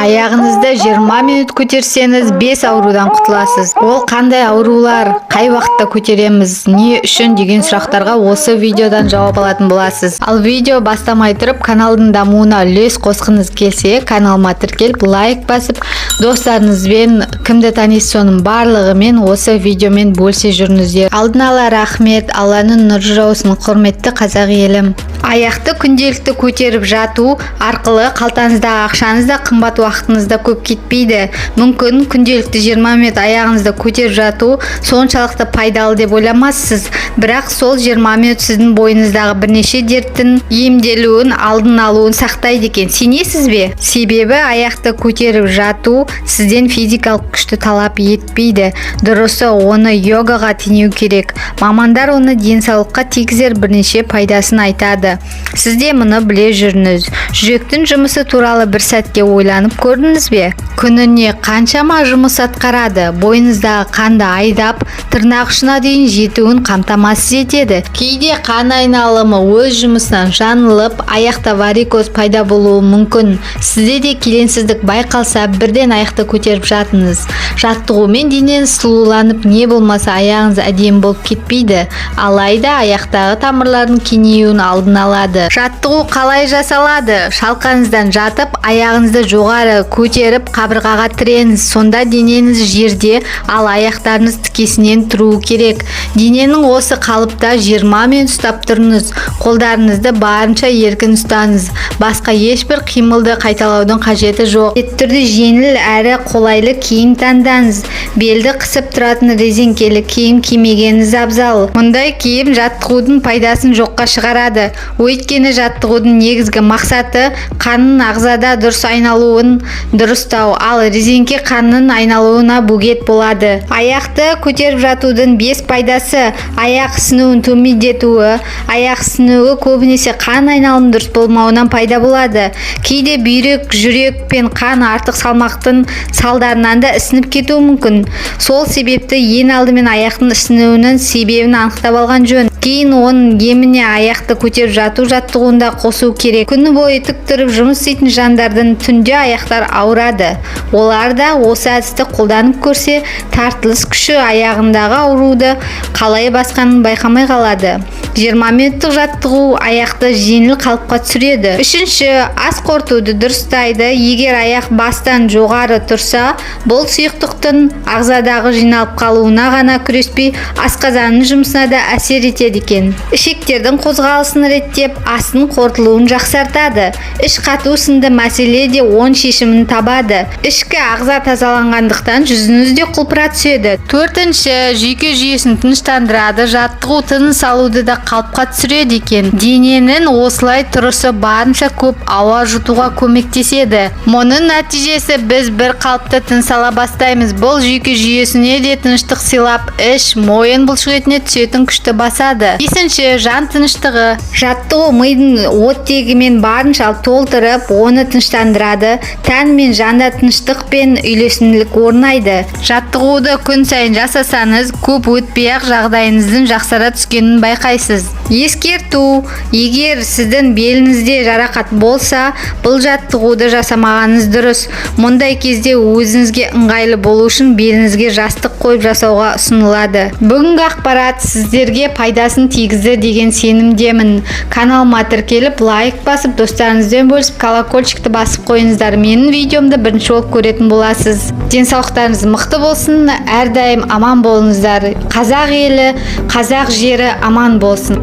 Аяғыңызды 20 минут көтерсеңіз, 5 аурудан құтыласыз. Ол қандай аурулар, қай уақытта көтереміз, не үшін деген сұрақтарға осы видеодан жауап алатын боласыз. Ал видео бастамай тұрып, каналдың дамуына үлес қосқыңыз келсе, каналыма тіркеліп, лайк басып, достарыңызбен, кімді танисыз, соның барлығымен осы видеомен бөлісе жүріңіздер. Алдын ала рахмет, Алланың нұры жаусын, құрметті қазақ елім. Аяқты күнделікті көтеріп жату арқылы қалтаңыздағы ақшаңыз да, қымбат уақытыңыз да көп кетпейді. Мүмкін, күнделікті 20 минут аяғыңызды көтеріп жату соншалықты пайдалы деп ойламассыз, бірақ сол 20 минут сіздің бойыңыздағы бірнеше дерттің емделуін, алдын алуын сақтайды екен. Сенесіз бе? Себебі аяқты көтеріп жату сізден физикалық күшті талап етпейді. Дұрысы, оны йогаға теңеу керек. Мамандар оны денсаулыққа тигізер бірнеше пайдасын айтады. Сіз де мұны біле жүріңіз. Жүректің жұмысы туралы бір сәтке ойланып көрдіңіз бе? Күніне қаншама жұмыс атқарады. Бойыңыздағы қанды айдап, тырнақ ұшына дейін жетуін қамтамасыз етеді. Кейде қан айналымы өз жұмысынан жаңылып, аяқта варикоз пайда болуы мүмкін. Сізде де келеңсіздік байқалса, бірден аяқты көтеріп жатыңыз. Жаттығумен денеңіз сұлуланып, не болмаса аяғыңыз әдемі болып кетпейді, алайда аяқтағы тамырлардың кеңеюін алдын алады. Жаттығу қалай жасалады? Шалқаңыздан жатып, аяғыңызды жоғары көтеріп, қабырғаға тіреңіз. Сонда денеңіз жерде, ал аяқтарыңыз тікесінен тұруы керек. Дененің осы қалыпта 20 минут ұстап тұрыңыз. Қолдарыңызды барынша еркін ұстаңыз. Басқа ешбір қимылды қайталаудың қажеті жоқ. Міндетті түрде жеңіл әрі қолайлы киім таңдаңыз. Белді қысып тұратын резеңкелі киім кимегеніңіз абзал. Мұндай киім жаттығудың пайдасын жоққа шығарады. Өйткені жаттығудың негізгі мақсаты қанның ағзада дұрыс айналуын дұрыстау, ал резеңке қанның айналуына бөгет болады. Аяқты көтеріп жатудың 5 пайдасы: аяқ ісінуін төмендетуі. Аяқ ісінуі көбінесе қан айналымы дұрыс болмауынан пайда болады. Кейде бүйрек, жүрек пен қан артық салмақтың салдарынан да ісініп кетуі мүмкін. Сол себепті ең алдымен аяқтың ісінуінің себебін анықтап алған жөн. Кейін оның еміне аяқты көтеріп жату жаттығуын да қосу керек. Күні бойы тік тұрып жұмыс істейтін жандардың түнде аяқтары ауырады. Олар да осы әдісті қолданып көрсе, тартылыс күші аяғындағы ауруды қалай басқанын байқамай қалады. 20 минуттық жаттығу аяқты жеңіл қалыпқа түсіреді. Үшінші, ас қорытуды дұрыстайды. Егер аяқ бастан жоғары тұрса, бұл сұйықтықтың ағзадағы жиналып қалуына ғана күреспей, асқазанның жұмысына да әсер етеді екен. Ішектердің қозғалысын реттеп, астың қорытылуын жақсартады. Іш қату сынды мәселе де оң шешімін табады. Ішкі ағза тазаланғандықтан, жүзіңіз де құлпыра түседі. Төртінші, жүйке жүйесін тыныштандырады. Жаттығу тыныс алуды да қалыпқа түсіреді екен. Дененің осылай тұрысы барынша көп ауа жұтуға көмектеседі. Мұның нәтижесі, біз бір қалыпты тыныс ала бастаймыз. Бұл жүйке жүйесіне де тыныштық сыйлап, іш, мойын бұлшықетіне түсетін күшті басады. Бесінші, жан тыныштығы. Жаттығу мидың оттегімен барынша толтырып, оны тыныштандырады. Тән мен жанда тыныштық пен үйлесімділік орнайды. Жаттығуды күн сайын жасасаңыз, көп өтпей-ақ жағдайыңыздың жақсара түскенін байқайсыз. Ескерту: егер сіздің беліңізде жарақат болса, бұл жаттығуды жасамағаныңыз дұрыс. Мұндай кезде өзіңізге ыңғайлы болу үшін беліңізге жастық қойып жасауға ұсынылады. Бүгінгі ақпарат сіздерге пайдасын тигізді деген сенімдемін. Каналыма тіркеліп, лайк басып, достарыңызбен бөлісіп, колокольчикті басып қойыңыздар. Менің видеомды бірінші болып көретін боласыз. Денсаулықтарыңыз мықты болсын, әрдайым аман болыңыздар. Қазақ елі, қазақ жері аман болсын.